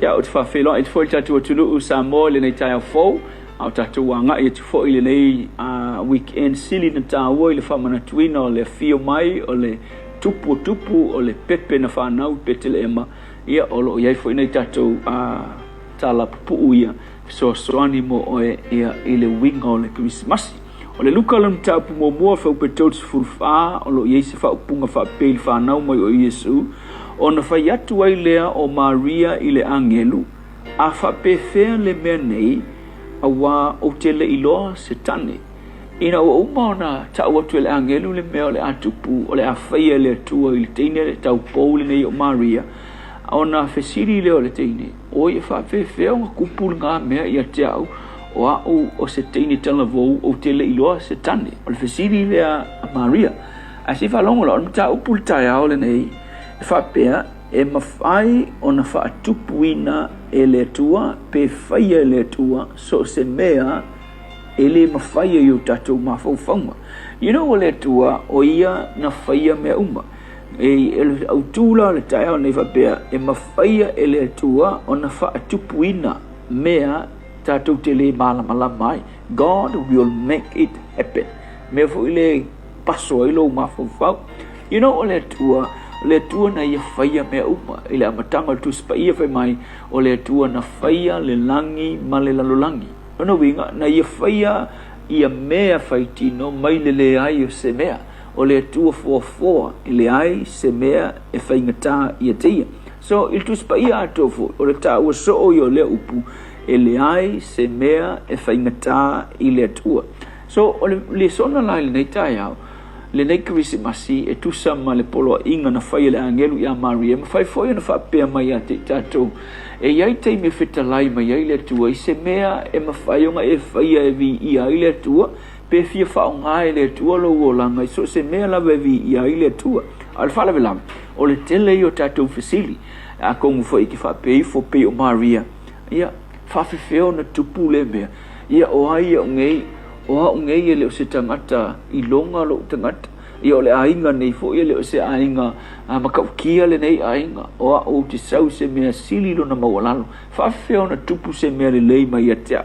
Ia, ou te faafeiloai atu foi i le tatou atunuu o Samoa i lenei taeao fou, a o tatou agai atu foi i lenei weekend sili na taua i le faamanatuina o le afio mai o le Tupu o Tupu, o le pepe na fanau i Petelehema. Ia, o lo o i ai foi nai tatou tala pupuu ia fesoasoani mo oe ia i le uiga o le Kerisimasi. O le Luka lona mataupu muamua, fuaiupu e 34, o lo o i ai se faaupuga faapea i le fanau mai o Iesu, Ona fai atu ai lea o Maria i le agelu, A faapefea le mea nei, auā ou te le iloa se tane? Ina ua uma ona tau atu e le agelu le mea o le a tupu, o le a faia e le Atua i le teine taupou lenei o Maria, ona fesili lea o le teine, Oi, e faapefea ona kupu lena mea ia te au, o au o se teine talavou, ou te le iloa se tane? O le fesili lea a Maria. Ae se i faalogo la, o le mataupu i le taeao lenei, e faapea, e mafai ona faatupuina e le Atua pe faia e le Atua so o se mea e le mafai e i o tatou mafaufauga. You know, o le Atua, o Ia na faia mea uma. E, o le autu la o le taeao nei faapea, e mafaia e le Atua ona faatupuina mea tatou te le malamalama ai. God will make it happen. Mea foi le paso ai lou mafaufau. You know, o le Atua, o le Atua na ia faia mea uma. I le amataga o le Tusi Paia fai mai, o le Atua na faia le lagi ma le lalolagi. Lona uiga, na ia faia ia mea faitino mai le leai o se mea. O le Atua foafoa e leai se mea e faigata ia te ia. So, i le Tusi Paia atoa foi, o le taua soo ia o lea upu, e leai se mea e faigata i le Atua. So, o le lesona la i lenei taeao, lenei Kerisimasi, e tusa ma le poloaiga na fai e le agelu ia Maria, e mafai foi ona faapea mai ia te i tatou, e i ai taimi e fetalai mai ai le Atua i se mea e mafai ona e faia e viia ai le Atua, Pe fia faaaoga e le Atua lou olaga i so o se mea lava e viia ai le Atua. A o le faalavelave, o le tele ia o tatou fesili. Atonu foi e te faapea ifo pei o Maria, ia, faafefea ona tupu lea mea? Ia, o ai au nei? O au nei e le o se tagata iloga lou tagata. Ia, o le aiga nei foi e le o se aiga matautia lenei aiga. O au ou te sau i se mea sili lona maualalo. Faafefea ona tupu se mea lelei mai ia te au?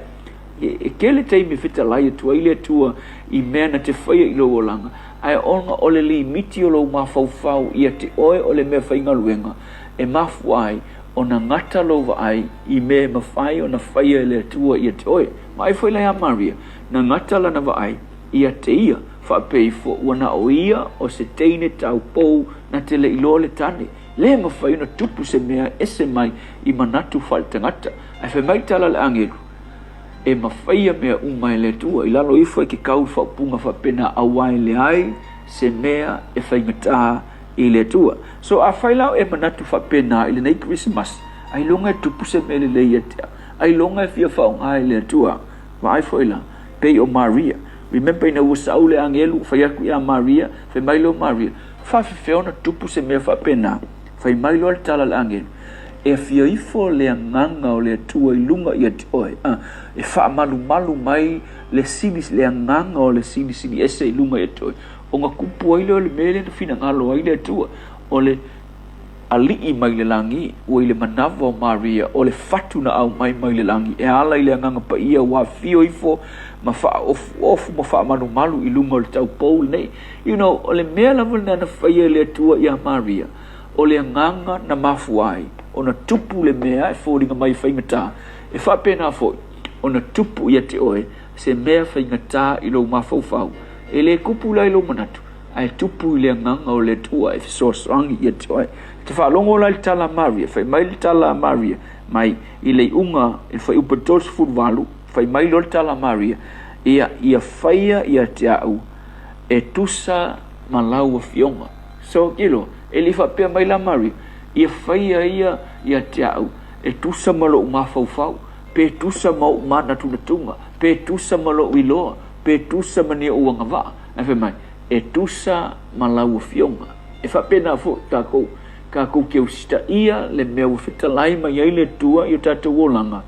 E tele taimi e fetalai atu ai le Atua i mea na te faia i lou olaga, ae ona o le limiti o lou mafaufau ia te oe o le mea faigaluega, e mafua ai ona gata lou vaai i mea e mafai ona faia e le Atua ia te oe. Vaai foi la ia Maria, na gata lana vaai ia te ia, faapea ifo ua na o ia o se teine taupou na te le iloa le tane. Le mafai ona tupu se mea ese mai i manatu faaletagata. Ae fai mai le tala a le agelu, E mafaia mea uma e le Atua. I lalo ifo e ke kau faaupuga faapena, auā e leai se mea e faigata i le Atua. So afai la e manatu faapena i lenei Kerisimasi, ailoga e tupu se mea lelei ia te au, ailoga e fia faaaoga e le Atua. Vaai foi la, pei o Maria. Remember ina ua sau le agelu, fai atu ia Maria, fai mai lea o Maria, faafefea ona tupu se mea faapena? Fai mai loa le tala a le agelu, E afio ifo le Agaga o le Atua i luga ia te oe, a e faamalumalu mai le sili, le Agaga o le Silisili Ese i luga ia te oe, ona kupu ai lea o le mea lea na finagalo ai le Atua, o le Alii mai le lagi, ua i le manawa o Maria, o le fatu na aumai mai le lagi, e ala i le Agaga Paia ua afio ifo ma faaofuofu ma faamalumalu i luga o le taupou lenei. You know, o le mea lava lena na faia e le Atua ia Maria, o le agaga na mafua ai ona tupu le mea e foliga mai e faigata, e faapena foi ona tupu ia te oe se mea faigata i lou mafaufau. E le tupu la i lou manatu, ae tupu i le agaga o le Atua e fesoasoani ia te oe. E te faalogo la i le tala a Maria, fai mai le tala a Maria mai i le iuga i le fuaiupu e 38, fai mai loa le tala a Maria, ia, ia faia ia te au e tusa ma lau afioga. So, tilo, e le i faapea mai la Maria, ia faia ia ia te au e tusa ma lou mafaufau, pe tusa ma ou manatunatuga, pe tusa ma lou iloa, pe tusa ma ni ou agavaa. Ae fai mai, e tusa ma lau afioga. E faapena foi takou, takou te usitaia le mea ua fetalai mai ai le Atua i o tatou olaga,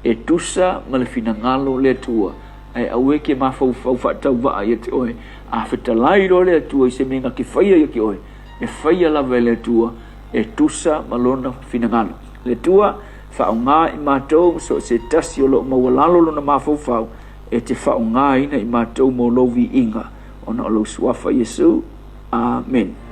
e tusa ma le finagalo o le Atua. Ae aua e te mafaufau faatauvaa ia te oe, a fetalai loa le Atua i se mea na te faia ia te oe, e faia lava e le Atua e tusa ma Lona finagalo. Le Atua, Faaaogā i matou ma so o se tasi o lo o maualalo lona mafaufau e te faaaogāina i matou mo lou viiga, ona o lou Suafa Iesu. Amene.